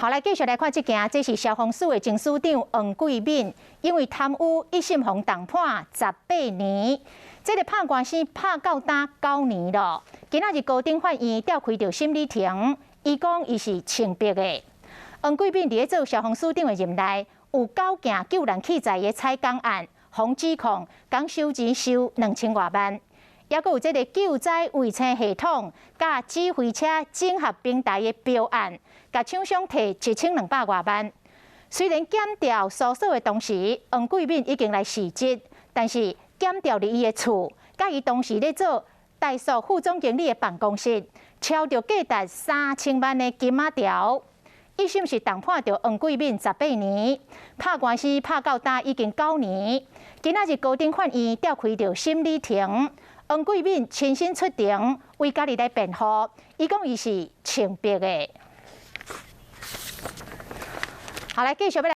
好，來繼續來看這件，這是消防署的前署長黃貴敏，因為貪污一審予重判18年，這个拍官司拍到今9年咯。今仔日高等法院召開著審理庭，伊講伊是清白的。黃貴敏佇咧做消防署長的任內，有九件救難器材的採購案，予指控講收錢收2000外萬，抑閣有這个救災衛星系統佮指揮車整合平台的標案，共廠商提1200外萬。雖然檢調訴訟的當時，黃貴敏已經來辭職，但是檢調佇伊的厝，佮伊當時咧做台塑副總經理的辦公室，抄著價值3000萬的金仔條。一審是重判著黃貴敏十八年，拍官司拍到今已經九年。今仔日高等法院召開著審理庭，黃貴敏親身出庭為家己來辯護，伊講伊是清白的。好，來繼續欲來。